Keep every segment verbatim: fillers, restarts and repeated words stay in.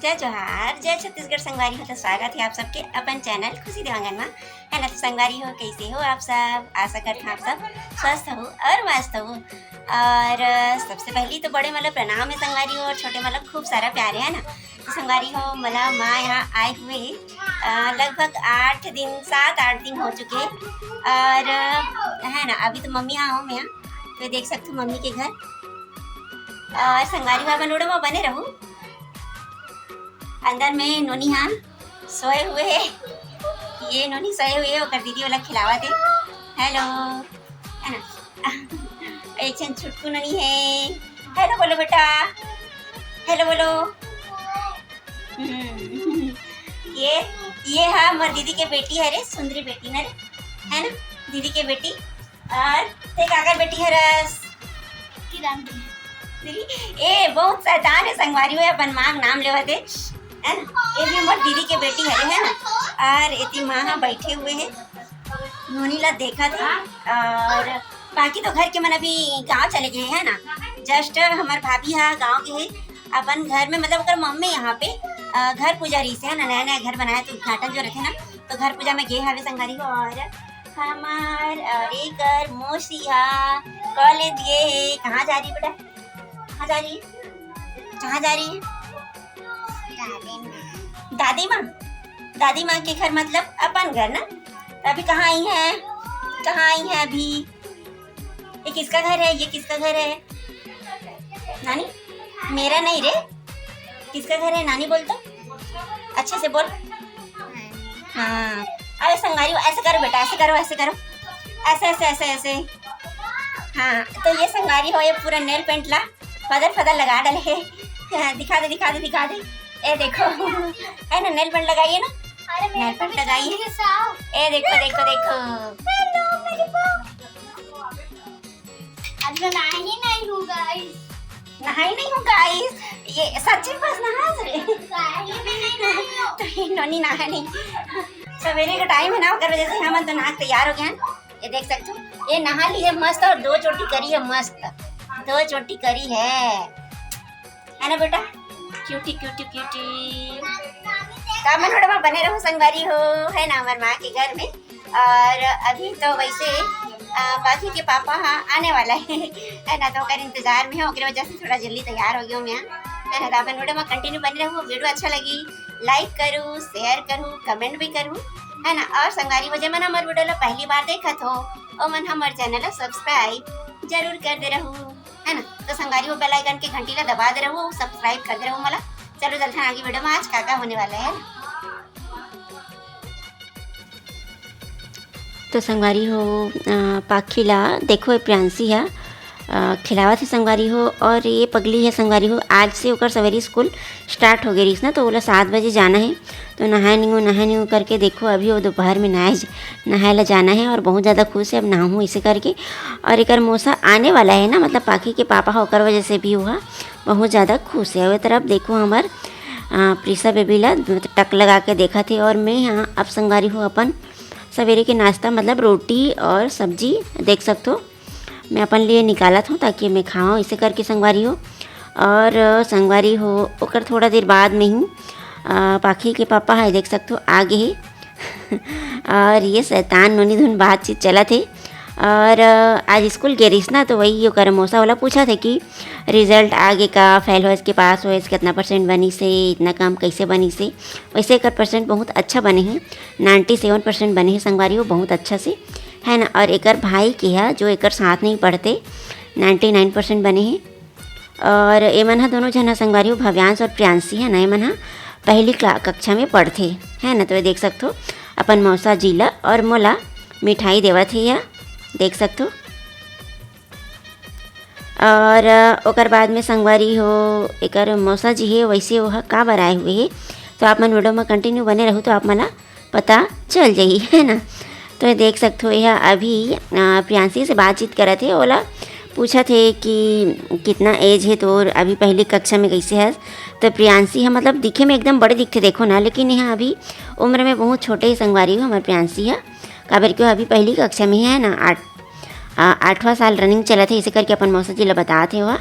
जय जोहार, जय छत्तीसगढ़ संगवारी हो। तो स्वागत है आप सबके अपन चैनल खुशी देवांगन मा, है ना। तो संगवारी हो, कैसे हो आप सब? आशा करत हूँ आप सब स्वस्थ हो और मस्त हो। और अ, सबसे पहली तो बड़े मतलब प्रणाम है संगवारी हो, और छोटे मतलब खूब सारा प्यार है ना। तो संगवारी हो, मला माँ यहाँ आए हुए अ, लगभग आठ दिन, सात आठ दिन हो चुके हैं। और अ, है ना, अभी तो मम्मी यहाँ हूँ मैं, तो देख सकते हो मम्मी के घर। और संगवारी हो, अपन वीडियो में बने रहू। अंदर में नोनी हाँ सोए हुए है, ये नोनी सोए हुए है, ओकर दीदी वाला खिलावत है। हेलो, है ना? एक झन छुटकू नोनी है। हेलो बोलो बेटा, हेलो बोलो। हम्म, ये ये हा मोर दीदी के बेटी हरे, सुंदरी बेटी न रे, है ना? दीदी के बेटी। और ते काकर बेटी हरस? किरण दीदी। ए, बहुत शैतान है संगवारी हो, अपन माँ के नाम लेवत है, है ना? ये भी मोर दीदी के बेटी हरे, है ना? और एती माँ हा बैठे हुए हैं, नोनी ला देखत है। और बाकी तो घर के मन अभी गाँव चले गए हैं ना, जस्ट हमार भाभी हा गाँव के है, अपन घर में मतलब ओकर मम्मी यहाँ पे अ, घर पूजा रही से है ना, नया नया घर बनाया तो उद्घाटन जो रहते ना, तो घर पूजा में गए हवे संगवारी हो। और हमार और एकर मौसी हा कॉलेज गए है। कहाँ जा रही बेटा? कहाँ जा रही है? कहाँ जा रही है? दादी माँ। दादी माँ, दादी माँ के घर मतलब अपन घर ना। अभी कहाँ आई है? कहाँ आई है अभी? ये किसका घर है? ये किसका घर है? नानी, मेरा नहीं रे। किसका घर है नानी, बोल तो, अच्छे से बोल। हाँ, अरे संगवारी हो, ऐसे करो बेटा, ऐसे करो, ऐसे करो, ऐसे, ऐसे, ऐसे, ऐसे। हाँ, तो ये संगवारी हो, ये पूरा नेल पेंट ला फदर फदर लगा डाले है। हाँ, दिखा दे, दिखा दे, दिखा दे। ए देखो, है ना, नेल पेंट लगाई है ना, अरे, नेल पेंट लगाई है। ए देखो, देखो, देखो। हेलो, मेरी बहू। आज मैं नहाई नहीं हूँ, गाइस। नहाई नहीं हूँ, गाइस। ये सच्ची बस नहा रे। गाइस, मैं नहीं नहाई हूँ। तो ये नोनी नहा नहीं। सवेरे का टाइम है ना, ओकर वजह से हमन तो नहा के तैयार हो गए हैं। ये देख सकते हो, ये नहा ली है मस्त और दो चोटी करी है मस्त, दो चोटी करी है, है ना बेटा? Cutie, cutie, cutie. तो मन थोड़ा बने रहो संगवारी हो, है ना, हमारे माँ के घर में। और अभी तो वैसे अ, पाखी के पापा हाँ आने वाला है, है ना, तो ओकर इंतजार में है, ओकरे वजह से थोड़ा जल्दी तैयार हो गया हूँ मैं, है ना। तो अपन वीडियो में कंटिन्यू बने रहू, वीडियो अच्छा लगी, लाइक करू, शेयर करू, कमेंट भी करू, है ना। और संगवारी हो, जे मन हमर वीडियो ला पहली बार देखत हो, ओ मन हमर चैनल ला सब्सक्राइब जरूर कर दे रहू, है ना। तो संगवारी हो, बेल आइकन के घंटी ला दबा दे रहू, सब्सक्राइब कर दे रहू मला। चलो चलते हैं आगे वीडियो में, आज का का होने वाला है। तो संगवारी हो, अ, पाखी ला देखो, ये प्रियांशी ह, अ, खिलावत है संगवारी हो। और ये पगली है संगवारी हो, आज से ओकर सवेरे स्कूल स्टार्ट हो गई रहीस ना, तो ओला सात बजे जाना है, तो नहाए नहीं हो, नहाए नहीं हो करके देखो, अभी वो दोपहर में नहाए ज-, नहाए ला जाना है और बहुत ज़्यादा खुश है, अब नहाऊँ इसे करके। और एकर मौसा आने वाला है ना, मतलब पाखी के पापा ह, ओकर वजह से भी वो ह बहुत ज़्यादा खुश है। वो तरफ देखो हमर, अ, प्रीसा बेबी ला मतलब टक लगा के देखत है। और मैं यहाँ अब संगवारी हो अपन सवेरे के नाश्ता मतलब रोटी और सब्जी देख सकत हो, मैं अपन लिए निकालत हूँ ताकि मैं खाऊँ, इसे करके संगवारी हो। और, अ, संगवारी हो, ओकर थोड़ा देर बाद में ही, अ, पाखी के पापा है, देख सकत हो, आ गए हे। और ये शैतान नोनी धुन बातचीत चलत हे। और, अ, आज स्कूल गे रहीस ना, तो वही ओकर मौसा वाला पूछत हे कि रिजल्ट आगे का, फेल होएस के पास होएस, कितना परसेंट बनिस हे, इतना कम कैसे बनिस हे। वैसे एकर परसेंट बहुत अच्छा बने हे, नाइन्टी सेवन परसेंट बने हे संगवारी हो, बहुत अच्छा से, है ना। और एकर भाई के ह, जो एकर साथ नहीं पढ़ते, नाइन्टी नाइन परसेंट बने हे। और एमन ह दोनों झन ह संगवारी हो, भव्यांश और प्रियांशी है ना, एमन ह पहली क्ला-, कक्षा में पढ़थे, है ना। तो ये देख सकत हो अपन मौसा जी ला और मोला मिठाई देवत हे, यह देख सकत हो। और, अ, ओकर बाद में संगवारी हो, एकर मौसा जी हे, वैसे वो ह का बर आए हुए हे, तो आप मन वीडियो में कंटिन्यू बने रहू तो आप मन ला पता चल जाही, है ना। तो ये देख सकत हो, यह अभी, अ, प्रियांशी से बातचीत करत हे, ओला पूछत हे कि कितना एज हे तोर, अभी पहली कक्षा में कैसे हस। तो प्रियांशी ह मतलब दिखे में एकदम बड़े दिखथे, देखो ना, लेकिन यह अभी उम्र में बहुत छोटे ही संगवारी हो हमर प्रियांशी ह, काबर कि वो अभी पहली कक्षा में है ना, आठ, अ, आठवां साल रनिंग चलत हे, इसे करके अपन मौसा जी ला बतात हे ओहा।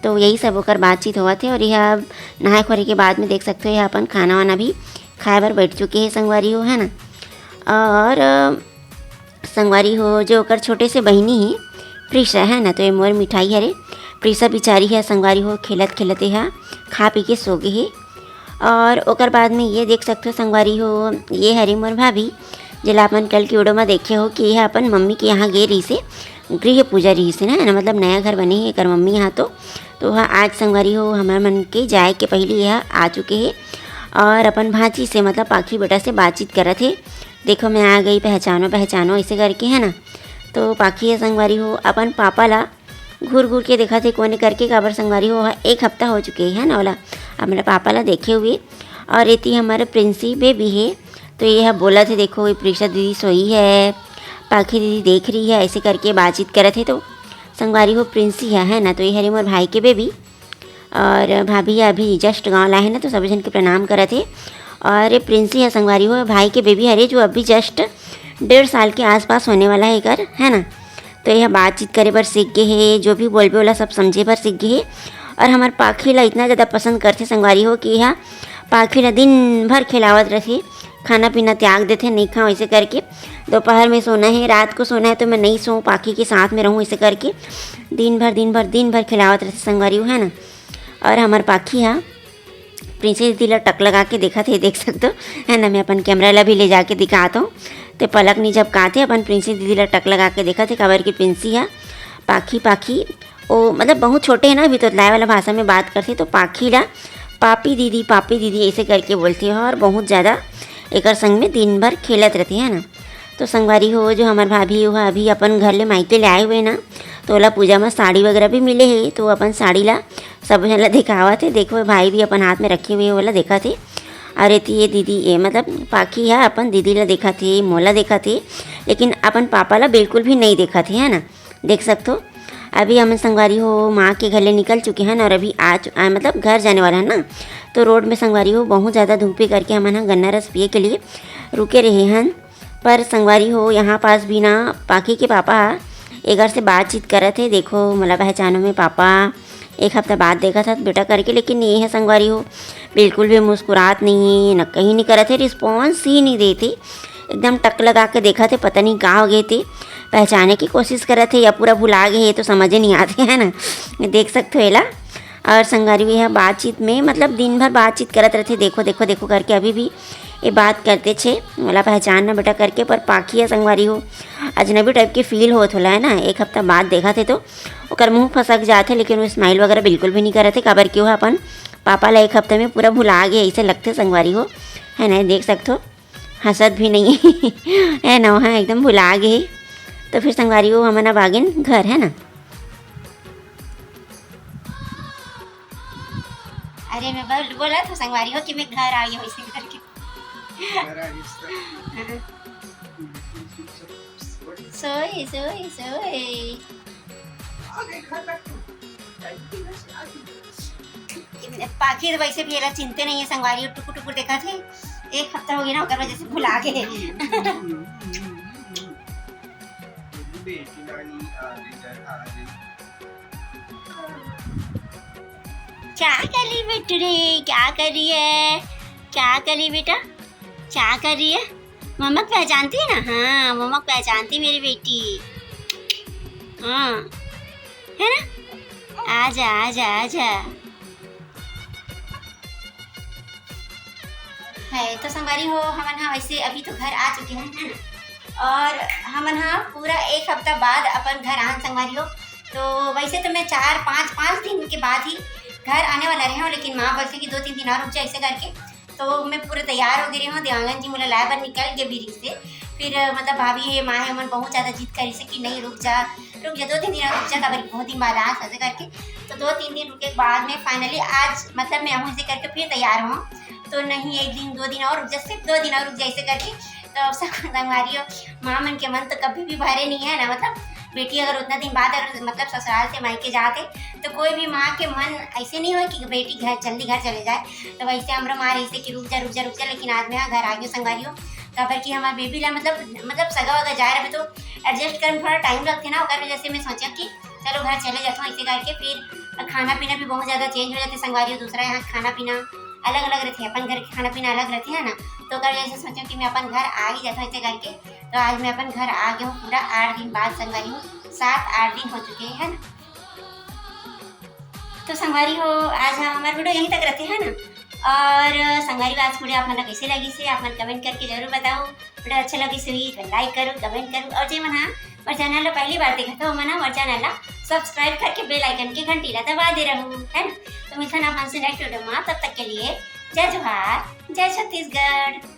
तो यही सब ओकर बातचीत होवत हे। और यह अब नहाए खोरे के बाद में देख सकते हो, यह अपन खाना वाना भी खाए बर बैठ चुके हे संगवारी हो, है ना। और अ, संगवारी हो, जो ओकर छोटे से बहिनी हे प्रिशा, है ना, तो ये मोर मिठाई हरे। प्रिशा बिचारी है संगवारी हो, खेलत खेलत ये हा खा पी के सो गे हे। और ओकर बाद में ये देख सकते हो संगवारी हो, ये हरे मोर भाभी, जेला अपन कल के वीडियो में देखे हो कि यह अपन मम्मी के यहाँ गे रहिस हे, गृह पूजा रहिस हे ना, है ना, मतलब नया घर बने हे एकर मम्मी यहाँ। तो तो वह आज संगवारी हो, हमर मन के जाए के पहले यह आ चुके हे और अपन भांची से, मतलब पाखी बेटा से बातचीत करत हे। "देखो मैं आ गई, पहचानो पहचानो", ऐसे करके, है ना। तो पाखी ह संगवारी हो अपन पापा ला घूर घूर के देखत हे कोने करके, काबर संगवारी हो, एक हफ्ता हो चुके हे ना ओला अपने पापा ला देखे हुए। और एती हमारे प्रिंसी बेबी हे, तो ये ह बोलत हे, "देखो ये प्रीशा दीदी सोई है, पाखी दीदी देख रही है", ऐसे करके बातचीत करत हे। तो संगवारी हो प्रिंसी है, है ना, तो ये हरे मोर भाई के बेबी। और भाभी ह अभी जस्ट गाँव लाए हे ना, तो सभी झन के प्रणाम करत हे। और ये प्रिंसी है संगवारी हो, भाई के बेबी हरे, जो अभी जस्ट डेढ़ साल के आसपास होने वाला है एकर, है ना। तो यह बातचीत करे बर सीख गे हे, जो भी बोलबे ओला सब समझे बर सीख गे हे। और हमर पाखी ला इतना ज़्यादा पसंद करथे संगवारी हो कि यह पाखी ला दिन भर खिलावत रथे, खाना पीना त्याग देथे, "नहीं खाऊँ", ऐसे करके। "दोपहर में सोना है, रात को सोना है तो मैं नहीं सोऊँ, पाखी के साथ में रहूँ", ऐसे करके दिन भर, दिन भर, दिन भर खिलावत रथे संगवारी हो, है ना। और हमर पाखी हा प्रिंसी दीदी ला टक लगा के देखत हे, देख सकते हो, है ना। मैं अपन कैमरा ला भी ले जाके दिखात हूँ। ते पलक नहीं झपकात हे, अपन प्रिंसी दीदी ला टक लगा के देखत हे, काबर कि प्रिंसी हा पाखी, पाखी, ओ मतलब बहुत छोटे है ना, अभी तो लाए वाला भाषा में बात करथे, तो पाखी ला पापी दीदी, पापी दीदी ऐसे करके बोलथे और बहुत ज़्यादा एकर संग में दिन भर खेलत रहथे, है ना। तो संगवारी हो, जो हमर भाभी, वो अभी अपन घर ले मायके ले आए हुए ना, तो ओला पूजा में साड़ी वगैरह भी मिले हे, तो अपन साड़ी ला सब झन ला दिखावत हे। देखो, भाई भी अपन हाथ में रखे हुए हे, ओला देखत हे। और एती ये दीदी, ये मतलब पाखी है, अपन दीदी ला देखत हे, मोला देखत हे, लेकिन अपन पापा ला बिल्कुल भी नहीं देखत हे, है ना। देख सकथो, अभी हमन संगवारी हो माँ के घर ले निकल चुके हन और अभी आ चु-, आ, मतलब घर जाने वाला है ना। तो रोड में संगवारी हो बहुत ज़्यादा धूप हे करके हमन ह गन्ना रस पिए के लिए रुके रहे हन। पर संगवारी हो, यहाँ पास भी ना पाखी के पापा एकर से बातचीत करत हे। "देखो, मोला पहचानो में पापा, एक हफ्ता बाद देखत हत बेटा" करके, लेकिन ये है संगवारी हो, बिल्कुल भी मुस्कुरात नहीं है, न कहीं नहीं करत है, रिस्पॉन्स ही नहीं देते, एकदम टक लगा के देखत हे, पता नहीं का हो गए थे, पहचाने की कोशिश करत हे या पूरा भुला गए हे, तो समझ ही नहीं आते, है ना। देख सकते हो एला। और संगवारी हो, यह बातचीत में मतलब दिन भर बातचीत करत रहते, "देखो, देखो, देखो" करके, अभी भी ये बात करते छे, "मोला पहचान ना बेटा" करके। पर पाखी है संगवारी हो, अजनबी टाइप के फील होत होला, है ना। एक हफ्ता बाद देखत हे तो ओकर मुंह फसक जात हे, लेकिन वो स्माइल वगैरह बिल्कुल भी नहीं करत हे, काबर कि वो अपन पापा ला एक हफ्ते में पूरा भुला गए, ऐसे लगते संगवारी हो, है ना। देख सकते हो, हंसत भी नहीं है, है ना, वहाँ एकदम भुला गए। तो फिर संगवारी हो, हमन अब आगेन घर, है ना। अरे, मैं बोल, बोला था संगवारी हो कि मैं घर आई हूँ, इसी करके। घर आ गई इसका। हाँ। सोए, सोए, सोए। आ गई घर तक। पाखी तो वैसे भी एला चिंते नहीं है संगवारी, टुकुर टुकुर देखा थे। एक हफ्ता हो गया ना, ओकर वजह से भुला गए। बेटी नानी आ गई, घर आ गई। क्या कर रही बेटू रे, क्या कर रही है, क्या कर रही बेटा, क्या कर रही है? मम्मा को पहचानती है ना? हाँ, मम्मा को पहचानती मेरी बेटी। हाँ, है ना? आजा, आजा, आजा। है तो संगवारी हो, हमन हा वैसे अभी तो घर आ चुके हैं, है ना? और हमन हा पूरा एक हफ्ता बाद अपन घर आन संगवारी हो। तो वैसे तो मैं चार, पाँच, पाँच दिन के बाद ही घर आने वाला रहे हूँ, लेकिन माँ बोलती कि दो तीन दिन और रुक जा, ऐसे करके। तो मैं पूरे तैयार हो गई रही हूँ, देवांगन जी मोला लाए बर निकल गए बीरी से। फिर, अ, मतलब भाभी हे, माँ हे, ओमन बहुत ज़्यादा जिद करिस कि नहीं, रुक जा, रुक जा, दो तीन दिन और रुक जा, काबर कि बहुत दिन बाद आस, ऐसे करके। तो दो तीन दिन रुके के बाद में finally आज, मतलब मैं हूँ ऐसे करके फिर तैयार हूँ। तो नहीं, एक दिन, दो दिन और रुक जा, सिर्फ दो दिन और रुक जा, ऐसे करके। तो अब सब संगवारी हो, माँ मन के मन तो कभी भी भरे नहीं है ना, मतलब बेटी अगर उतना दिन बाद अगर मतलब ससुराल से मायके जात हे, तो कोई भी माँ के मन ऐसे नहीं हो कि बेटी घर, जल्दी घर चले जाए। तो वैसे हमरो माँ रहिसे कि रुक जा, रुक जा, रुक जा, लेकिन आज मैं घर आ गई संगवारी हो, काबर कि हमारे बेबी ला मतलब, मतलब सगा वगा जाए रहे तो एडजस्ट करे में थोड़ा टाइम लगथे ना, ओकर वजह से मैं सोचा कि चलो घर चले जाता हूँ, ऐसे करके फिर और खाना पीना भी बहुत ज्यादा चेंज हो जाथे संगवारी हो। दूसरा यहाँ खाना पीना अलग अलग रहिथे, अपन घर के खाना पीना अलग रहिथे, है ना। तो ओकर वजह से सोचेंव कि मैं अपन घर आ ही जाथंव ऐसे करके। तो आज मैं अपन घर आ गे हंव पूरा आठ दिन बाद संगवारी हो, सात आठ दिन हो चुके हैं, है ना। तो संगवारी हो, आज ह-, हमार वीडियो यहीं तक रहिथे, है ना। और संगवारी हो, आज वीडियो आप मन ला कैसे लगिस हे, आप मन कमेंट करके जरूर बताओ। वीडियो अच्छा लगिस होही तो लाइक करो, कमेंट करो, और जे मन ह मोर चैनल ला पहली बार देखत हो, ओमन ह मोर चैनल ला सब्सक्राइब करके बेल आइकन के घंटी ला दबा दे रहू, है ना। तो मिलथन आप मन से नेक्स्ट वीडियो में, तब तक के लिए जय जोहार, जय छत्तीसगढ़।